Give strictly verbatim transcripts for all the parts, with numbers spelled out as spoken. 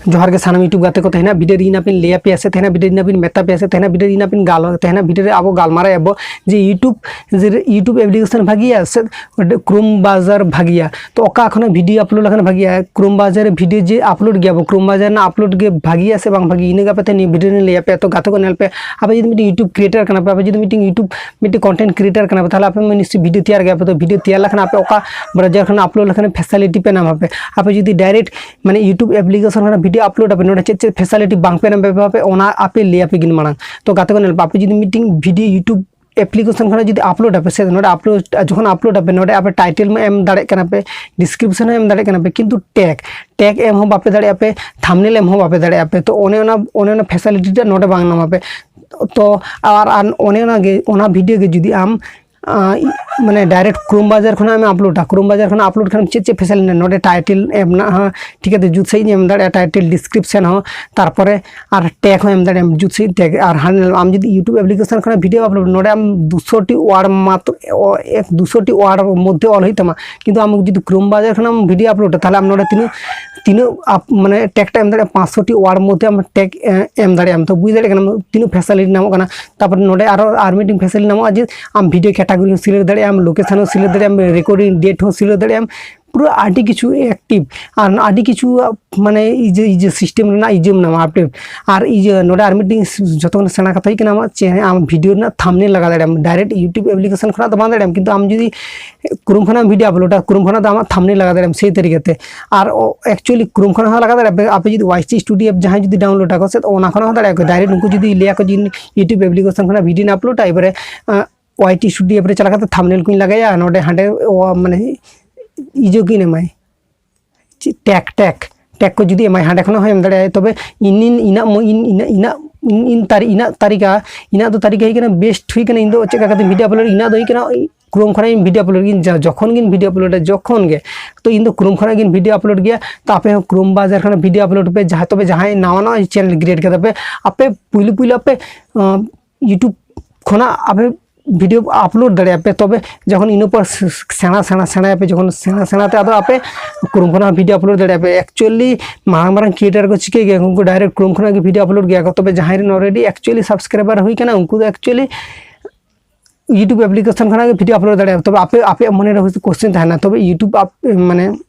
ᱡᱚᱦᱟᱨ ᱜᱮ ᱥᱟᱱᱟᱢ YouTube ᱜᱟᱛᱮ ᱠᱚ᱾ ᱛᱮᱦᱮᱧᱟᱜ video ᱨᱮ ᱤᱧ ᱟᱯᱮᱧ ᱞᱟᱹᱭ ᱟᱯᱮᱭᱟ ᱥᱮ ᱛᱮᱦᱮᱧᱟᱜ video ᱨᱮ ᱤᱧ ᱟᱯᱮᱧ ᱢᱮᱛᱟ ᱯᱮᱭᱟ ᱥᱮ ᱛᱮᱦᱮᱧᱟᱜ video ᱨᱮ ᱤᱧ ᱟᱯᱮᱧ ᱜᱟᱞ ᱛᱮᱦᱮᱧᱟᱜ video ᱨᱮ ᱟᱵᱚ ᱜᱟᱞᱢᱟᱨᱟᱣ ᱟᱵᱚ ᱡᱮ YouTube, ᱡᱮ YouTube application ᱵᱷᱟᱜᱤᱭᱟ ᱥᱮ Chrome browser ᱵᱷᱟᱜᱤᱭᱟ᱾ ᱛᱚ ᱚᱠᱟ ᱠᱷᱚᱱᱟᱜ video upload ᱞᱮᱠᱷᱟᱱ ᱵᱷᱟᱜᱤᱭᱟ? Chrome browser ᱨᱮ video ᱡᱮ upload ᱜᱮᱭᱟ ᱵᱚ, Chrome browser ᱨᱮᱱᱟᱜ upload ᱜᱮ ᱵᱷᱟᱜᱤᱭᱟ ᱥᱮ ᱵᱟᱝ ᱵᱷᱟᱜᱤᱭᱟ, ᱤᱱᱟᱹ ᱜᱮ ᱟᱯᱮ ᱛᱮᱦᱮᱧ video ᱨᱮᱧ ᱞᱟᱹᱭ ᱟᱯᱮᱭᱟ᱾ ᱛᱚ ᱜᱟᱛᱮ ᱠᱚ ᱧᱮᱞ ᱯᱮ, ᱟᱯᱮ ᱡᱩᱫᱤ ᱢᱤᱫᱴᱮᱱ YouTube creator ᱠᱟᱱᱟ ᱯᱮ, ᱟᱯᱮ ᱡᱩᱫᱤ ᱢᱤᱫᱴᱮᱱ YouTube ᱢᱤᱫᱴᱮᱱ content creator ᱠᱟᱱᱟ ᱯᱮ, ᱛᱟᱦᱚᱞᱮ ᱟᱯᱮ ᱢᱟ ᱱᱤᱥᱪᱚᱭ video ᱛᱮᱭᱟᱨ ᱜᱮᱭᱟ ᱯᱮ᱾ ᱛᱚ video ᱛᱮᱭᱟᱨ ᱞᱮᱠᱷᱟᱱ ᱟᱯᱮ ᱚᱠᱟ browser ᱠᱷᱚᱱ upload ᱞᱮᱠᱷᱟᱱ facility ᱯᱮ ᱧᱟᱢᱟ ᱯᱮ? ᱟᱯᱮ ᱡᱩᱫᱤ direct ᱢᱟᱱᱮ YouTube application ᱠᱷᱚᱱᱟᱜ video upload ᱟᱯᱮ, ᱱᱚᱰᱮ ᱪᱮᱫ ᱪᱮᱫ facility ᱵᱟᱝ ᱯᱮ ᱧᱟᱢ ᱯᱮ, ᱚᱱᱟ ᱟᱯᱮ ᱞᱟᱹᱭ ᱟᱯᱮ ᱜᱤᱧ ᱢᱟᱲᱟᱝ᱾ ᱛᱚ ᱜᱟᱛᱮ ᱠᱚ ᱧᱮᱞ ᱯᱮ, ᱟᱯᱮ ᱡᱩᱫᱤ ᱢᱤᱫᱴᱮᱱ video YouTube application ᱠᱷᱚᱱᱟᱜ ᱡᱩᱫᱤ upload ᱟᱯᱮ ᱥᱮ, ᱱᱚᱰᱮ upload ᱡᱚᱠᱷᱚᱱ upload ᱟᱯᱮ, ᱱᱚᱰᱮ ᱟᱯᱮ title ᱢᱟ ᱮᱢ ᱫᱟᱲᱮᱭᱟᱜ ᱠᱟᱱᱟ ᱯᱮ, description ᱦᱚᱸ ᱮᱢ ᱫᱟᱲᱮᱭᱟᱜ ᱠᱟᱱᱟ ᱯᱮ, ᱠᱤᱱᱛᱩ tag tag ᱮᱢ ᱦᱚᱸ ᱵᱟᱯᱮ ᱫᱟᱲᱮᱭᱟᱜᱼᱟ ᱯᱮ, thumbnail ᱮᱢ ᱦᱚᱸ ᱵᱟᱯᱮ ᱫᱟᱲᱮᱭᱟᱜᱼᱟ ᱯᱮ᱾ ᱛᱚ ᱚᱱᱮ ᱚᱱᱟ ᱚᱱᱮ ᱚᱱᱟ facility ᱴᱟ ᱱᱚᱰᱮ ᱵᱟᱝ ᱧᱟᱢᱟ ᱯᱮ᱾ ᱛᱚ ᱟᱨ ᱟᱨ ᱚᱱᱮ ᱚᱱᱟ ᱜᱮ, ᱚᱱᱟ video ᱜᱮ ᱡᱩᱫᱤ ᱟᱢ ᱟᱸ, ᱢᱟᱱᱮ direct Chrome browser ᱠᱷᱚᱱᱟᱜ ᱮᱢ uploadᱟ, Chrome browser ᱠᱷᱚᱱᱟᱜ upload ᱠᱷᱟᱱ ᱪᱮᱫ ᱪᱮᱫ facility ᱱᱚᱰᱮ title ᱮᱢ ᱢᱮᱱᱟᱜᱼᱟ, ᱴᱷᱤᱠ ᱟᱪᱷᱮ, ᱡᱩᱛ ᱥᱟᱺᱦᱤᱡ ᱮᱢ ᱫᱟᱲᱮᱭᱟᱜᱼᱟ, title description ᱦᱚᱸ, ᱛᱟᱨᱯᱚᱨᱮ ᱟᱨ tag ᱦᱚᱸ ᱮᱢ ᱫᱟᱲᱮᱭᱟᱜᱼᱟᱢ ᱡᱩᱛ ᱥᱟᱺᱦᱤᱡ tag᱾ ᱟᱨ ᱦᱟᱱᱮ ᱟᱢ ᱡᱩᱫᱤ YouTube application ᱠᱷᱚᱱᱟᱜ video upload, ᱱᱚᱰᱮ ᱟᱢ ᱫᱩᱥᱚ ᱴᱤ word ᱢᱟᱛᱨᱚ, ᱚ, ᱮᱠ, ᱫᱩᱥᱚ ᱴᱤ word ᱢᱚᱫᱽᱫᱷᱮ ᱚᱞ ᱦᱩᱭᱩᱜ ᱛᱟᱢᱟ, ᱠᱤᱱᱛᱩ ᱟᱢ ᱡᱩᱫᱤ Chrome browser ᱠᱷᱚᱱᱟᱜ ᱮᱢ video uploadᱟ, ᱛᱟᱦᱚᱞᱮ ᱟᱢ ᱱᱚᱰᱮ ᱛᱤᱱᱟᱹᱜ ᱛᱤᱱᱟᱹᱜ ᱟᱯ-, ᱢᱟᱱᱮ tag ᱴᱟ ᱮᱢ ᱫᱟᱲᱮᱭᱟᱜᱼᱟ, ᱯᱟᱸᱪᱥᱚ ᱴᱤ word ᱢᱚᱫᱽᱫᱷᱮ ᱟᱢ tag, ᱮ, ᱮᱢ ᱫᱟᱲᱮᱭᱟᱜᱼᱟᱢ᱾ ᱛᱚ ᱵᱩᱡᱽ ᱫᱟᱲᱮᱭᱟᱜ ᱠᱟᱱᱟᱢ ᱛᱤᱱᱟᱹᱜ facility ᱧᱟᱢᱚᱜ ᱠᱟᱱᱟ᱾ ᱛᱟᱨᱯᱚᱨᱮ ᱱᱚᱰᱮ ᱟᱨᱚ ᱟᱨ ᱢᱤᱫᱴᱮᱱ facility ᱧᱟᱢᱚᱜᱼᱟ ᱡᱮ ᱟᱢ video category ᱦᱚᱸ select ᱫᱟᱲᱮᱭᱟᱜᱼᱟᱢ, location ᱦᱚᱸ select ᱫᱟᱲᱮᱭᱟᱜᱼᱟᱢ, recording date ᱦᱚᱸ select ᱫᱟᱲᱮᱭᱟᱜᱼᱟᱢ, ᱯᱩᱨᱟᱹ ᱟᱹᱰᱤ ᱠᱤᱪᱷᱩ active᱾ ᱟᱨ ᱟᱹᱰᱤ ᱠᱤᱪᱷᱩ ᱢᱟᱱᱮ ᱤᱭᱟᱹ, ᱤᱭᱟᱹ system ᱨᱮᱱᱟᱜ ᱤᱭᱟᱹᱢ ᱧᱟᱢᱟ update᱾ ᱟᱨ ᱤᱭᱟᱹ ᱱᱚᱰᱮ ᱟᱨ ᱢᱤᱫᱴᱮᱱ ᱡᱚᱛᱚ ᱠᱷᱚᱱ ᱥᱮᱬᱟ ᱠᱟᱛᱷᱟ ᱦᱩᱭᱩᱜ ᱠᱟᱱᱟ ᱟᱢᱟᱜ ᱪᱮ-, ᱟᱢ video ᱨᱮᱱᱟᱜ thumbnail ᱞᱟᱜᱟᱣ ᱫᱟᱲᱮᱭᱟᱜᱼᱟᱢ, direct YouTube application ᱠᱷᱚᱱᱟᱜ ᱫᱚ ᱵᱟᱝ ᱫᱟᱲᱮᱭᱟᱜᱼᱟᱢ, ᱠᱤᱱᱛᱩ ᱟᱢ ᱡᱩᱫᱤ Chrome ᱠᱷᱚᱱᱟᱜ ᱮᱢ video uploadᱟ, Chrome ᱠᱷᱚᱱᱟᱜ ᱫᱚ ᱟᱢᱟᱜ thumbnail ᱞᱟᱜᱟᱣ ᱫᱟᱲᱮᱭᱟᱜᱼᱟᱢ ᱥᱮᱭ ᱛᱟᱹᱨᱤᱠᱟᱛᱮ᱾ ᱟᱨ ᱚ-, actually Chrome ᱠᱷᱚᱱᱟᱜ ᱦᱚᱸ ᱞᱟᱜᱟᱣ ᱫᱟᱲᱮᱭᱟᱜᱼᱟ ᱯᱮ, ᱟᱯᱮ ᱡᱩᱫᱤ Y T Studio app ᱡᱟᱦᱟᱸᱭ ᱡᱩᱫᱤ download ᱟᱠᱚ ᱥᱮ, ᱚᱱᱟ ᱠᱷᱚᱱᱟᱜ ᱦᱚᱸ ᱫᱟᱲᱮᱭᱟᱜᱼᱟ ᱠᱚ, direct ᱩᱱᱠᱩ ᱡᱩᱫᱤ ᱞᱟᱹᱭᱟ ᱠᱚ ᱡᱮ YouTube application ᱠᱷᱚᱱᱟᱜ video uploadᱟ, ᱮᱵᱟᱨᱮ, ᱟᱸ, Y T Studio app ᱨᱮ ᱪᱟᱞᱟᱣ ᱠᱟᱛᱮ thumbnail ᱠᱚᱧ ᱞᱟᱜᱟᱭᱟ, ᱱᱚᱰᱮ ᱦᱟᱸᱰᱮ, ᱚ, ᱢᱟᱱᱮ ᱤᱭᱟᱹ ᱠᱤᱱ ᱮᱢᱟᱭ, ᱪᱮᱫ tag, tag, tag ᱠᱚ ᱡᱩᱫᱤ ᱮᱢᱟᱭ, ᱦᱟᱸᱰᱮ ᱠᱷᱚᱱᱟᱜ ᱦᱚᱸ ᱮᱢ ᱫᱟᱲᱮᱭᱟᱜᱼᱟᱭ᱾ ᱛᱚᱵᱮ ᱤᱧ, ᱤᱧ, ᱤᱧᱟᱹᱜ ᱢᱚ-, ᱤᱧ, ᱤᱧᱟᱹᱜ, ᱤᱧᱟᱹᱜ, ᱤᱧ, ᱤᱧ ᱛᱟᱹᱨᱤ-, ᱤᱧᱟᱹᱜ ᱛᱟᱹᱨᱤᱠᱟ, ᱤᱧᱟᱹᱜ ᱫᱚ ᱛᱟᱹᱨᱤᱠᱟ ᱦᱩᱭ ᱠᱟᱱᱟ best ᱦᱩᱭ ᱠᱟᱱᱟ, ᱤᱧ ᱫᱚ ᱪᱮᱫ ᱞᱮᱠᱟ ᱠᱟᱛᱮ video upload, ᱤᱧᱟᱹᱜ ᱫᱚ ᱦᱩᱭᱩᱜ ᱠᱟᱱᱟ Chrome ᱠᱷᱚᱱᱟᱜ ᱤᱧ video upload, ᱤᱧ ᱡᱟ-, ᱡᱚᱠᱷᱚᱱ ᱜᱤᱧ video uploadᱟ, ᱡᱚᱠᱷᱚᱱ ᱜᱮ, ᱛᱚ ᱤᱧ ᱫᱚ Chrome ᱠᱷᱚᱱᱟᱜ ᱜᱤᱧ video upload ᱜᱮᱭᱟ᱾ ᱛᱚ ᱟᱯᱮ ᱦᱚᱸ Chrome browser ᱠᱷᱚᱱᱟᱜ video upload ᱯᱮ, ᱡᱟᱦᱟᱸ, ᱛᱚᱵᱮ ᱡᱟᱦᱟᱸᱭ ᱱᱟᱣᱟ ᱱᱟᱣᱟ channel create ᱠᱟᱫᱟ ᱯᱮ, ᱟᱯᱮ ᱯᱩᱭᱞᱩ ᱯᱩᱭᱞᱩ ᱟᱯᱮ, ᱟᱸ, YouTube ᱠᱷᱚᱱᱟᱜ ᱟᱯᱮ video upload ᱫᱟᱲᱮᱭᱟᱜᱼᱟ ᱯᱮ᱾ ᱛᱚᱵᱮ ᱡᱚᱠᱷᱚᱱ ᱤᱱᱟᱹ ᱯᱚᱨ ᱥᱮᱬᱟ ᱥᱮᱬᱟ ᱥᱮᱬᱟᱭᱟᱯᱮ, ᱡᱚᱠᱷᱚᱱ ᱥᱮᱬᱟ ᱥᱮᱬᱟ ᱛᱮ ᱟᱫᱚ ᱟᱯᱮ Chrome ᱠᱷᱚᱱᱟᱜ video upload ᱫᱟᱲᱮᱭᱟᱜᱼᱟ ᱯᱮ᱾ Actually ᱢᱟᱨᱟᱝ ᱢᱟᱨᱟᱝ creator ᱠᱚ ᱪᱤᱠᱟᱹᱭ ᱜᱮᱭᱟ, ᱩᱱᱠᱩ direct Chrome ᱠᱷᱚᱱᱟᱜ ᱜᱮ video upload ᱜᱮᱭᱟ ᱠᱚ᱾ ᱛᱚᱵᱮ ᱡᱟᱦᱟᱸᱭ ᱨᱮᱱ already actually subscriber ᱦᱩᱭ ᱠᱟᱱᱟ, ᱩᱱᱠᱩ ᱫᱚ actually YouTube application ᱠᱷᱚᱱᱟᱜ ᱜᱮ video upload ᱫᱟᱲᱮᱭᱟᱜᱼᱟ᱾ ᱛᱚᱵᱮ ᱟᱯᱮ, ᱟᱯᱮᱭᱟᱜ ᱢᱚᱱᱮ ᱨᱮ ᱦᱚᱭᱛᱳ question ᱛᱟᱦᱮᱱᱟ, ᱛᱚᱵᱮ YouTube ᱟᱯ, ᱢᱟᱱᱮ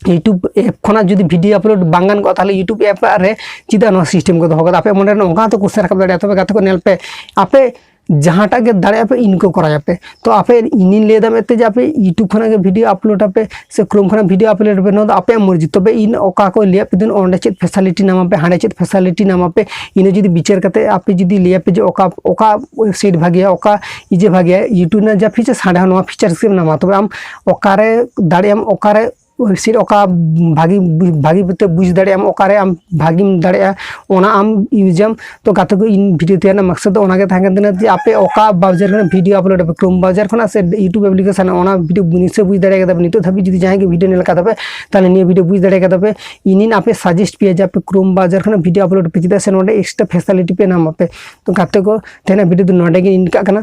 YouTube app ᱠᱷᱚᱱᱟᱜ ᱡᱩᱫᱤ video upload ᱵᱟᱝ ᱜᱟᱱ ᱠᱚᱜᱼᱟ, ᱛᱟᱦᱚᱞᱮ YouTube app ᱨᱮ ᱪᱮᱫᱟᱜ ᱱᱚᱣᱟ system ᱠᱚ ᱫᱚᱦᱚ ᱠᱟᱫᱟ? ᱟᱯᱮᱭᱟᱜ ᱢᱚᱱᱮ ᱨᱮ ᱚᱱᱠᱟ ᱦᱚᱸᱛᱚ question ᱨᱟᱠᱟᱵ ᱫᱟᱲᱮᱭᱟᱜᱼᱟ᱾ ᱛᱚᱵᱮ ᱜᱟᱛᱮ ᱠᱚ, ᱧᱮᱞ ᱯᱮ, ᱟᱯᱮ ᱡᱟᱦᱟᱸᱴᱟᱜ ᱜᱮ ᱫᱟᱲᱮᱭᱟᱜᱼᱟ ᱯᱮ, ᱤᱱᱟᱹ ᱠᱚ ᱠᱚᱨᱟᱣ ᱟᱯᱮ᱾ ᱛᱚ ᱟᱯᱮ, ᱤᱧᱤᱧ ᱞᱟᱹᱭ ᱮᱫᱟ ᱢᱮᱱᱛᱮ ᱡᱮ ᱟᱯᱮ YouTube ᱠᱷᱚᱱᱟᱜ ᱜᱮ video upload ᱟᱯᱮ ᱥᱮ Chrome ᱠᱷᱚᱱᱟᱜ video upload ᱟᱯᱮ, ᱱᱚᱣᱟ ᱫᱚ ᱟᱯᱮᱭᱟᱜ ᱢᱚᱨᱡᱤ᱾ ᱛᱚᱵᱮ ᱤᱧ ᱚᱠᱟ ᱠᱚ ᱞᱟᱹᱭᱟᱫ ᱯᱮ ᱫᱚᱧ, ᱚᱸᱰᱮ ᱪᱮᱫ facility ᱧᱟᱢ ᱟᱯᱮ, ᱦᱟᱸᱰᱮ ᱪᱮᱫ facility ᱧᱟᱢ ᱟᱯᱮ, ᱤᱱᱟᱹ ᱡᱩᱫᱤ ᱵᱤᱪᱟᱹᱨ ᱠᱟᱛᱮ ᱟᱯᱮ ᱡᱩᱫᱤ ᱞᱟᱹᱭ ᱟᱯᱮ ᱡᱮ ᱚᱠᱟ, ᱚᱠᱟ website ᱵᱷᱟᱜᱮᱭᱟ, ᱚᱠᱟ ᱤᱭᱟᱹ ᱵᱷᱟᱜᱮᱭᱟ, YouTube ᱨᱮᱱᱟᱜ ᱡᱟ features ᱦᱟᱸᱰᱮ ᱦᱚᱸ ᱱᱚᱣᱟ features ᱜᱮᱢ ᱧᱟᱢᱟ᱾ ᱛᱚᱵᱮ ᱟᱢ ᱚᱠᱟᱨᱮ ᱫᱟᱲᱮᱭᱟᱜ ᱟᱢ, ᱚᱠᱟᱨᱮ website ᱚᱠᱟ ᱵᱷᱟᱜᱤ, ᱵᱷᱟᱜᱤ ᱛᱮ ᱵᱩᱡᱽ ᱫᱟᱲᱮᱭᱟᱜ ᱟᱢ, ᱚᱠᱟᱨᱮ ᱟᱢ ᱵᱷᱟᱜᱤᱢ ᱫᱟᱲᱮᱭᱟᱜᱼᱟ, ᱚᱱᱟ ᱟᱢ use ᱟᱢ᱾ ᱛᱚ ᱜᱟᱛᱮ ᱠᱚ, ᱤᱧ video ᱛᱮᱭᱟᱨ ᱨᱮᱱᱟᱜ ᱢᱟᱠᱥᱚᱫ ᱫᱚ ᱚᱱᱟᱜᱮ ᱛᱟᱦᱮᱸ ᱠᱟᱱ ᱛᱤᱧᱟᱹ ᱡᱮ ᱟᱯᱮ ᱚᱠᱟ browser ᱠᱷᱚᱱᱟᱜ video upload ᱟᱯᱮ, Chrome browser ᱠᱷᱚᱱᱟᱜ ᱥᱮ YouTube application, ᱚᱱᱟ video ᱱᱤᱥᱪᱚᱭ ᱵᱩᱡᱽ ᱫᱟᱲᱮ ᱠᱟᱫᱟ ᱯᱮ᱾ ᱱᱤᱛᱚᱜ ᱫᱷᱟᱹᱵᱤᱡ ᱡᱩᱫᱤ ᱡᱟᱦᱟᱸᱭ ᱜᱮ video ᱧᱮᱞ ᱠᱟᱫᱟ ᱯᱮ, ᱛᱟᱦᱚᱞᱮ ᱱᱤᱭᱟᱹ video ᱵᱩᱡᱽ ᱫᱟᱲᱮ ᱠᱟᱫᱟ ᱯᱮ᱾ ᱤᱧᱤᱧ ᱟᱯᱮ suggest ᱯᱮᱭᱟ ᱡᱮ ᱟᱯᱮ Chrome browser ᱠᱷᱚᱱᱟᱜ video upload ᱯᱮ, ᱪᱮᱫᱟᱜ ᱥᱮ ᱱᱚᱰᱮ extra facility ᱯᱮ ᱧᱟᱢ ᱟᱯᱮ᱾ ᱛᱚ ᱜᱟᱛᱮ ᱠᱚ, ᱛᱮᱦᱮᱧᱟᱜ video ᱫᱚ ᱱᱚᱰᱮ ᱜᱮ end ᱠᱟᱜ ᱠᱟᱱᱟ᱾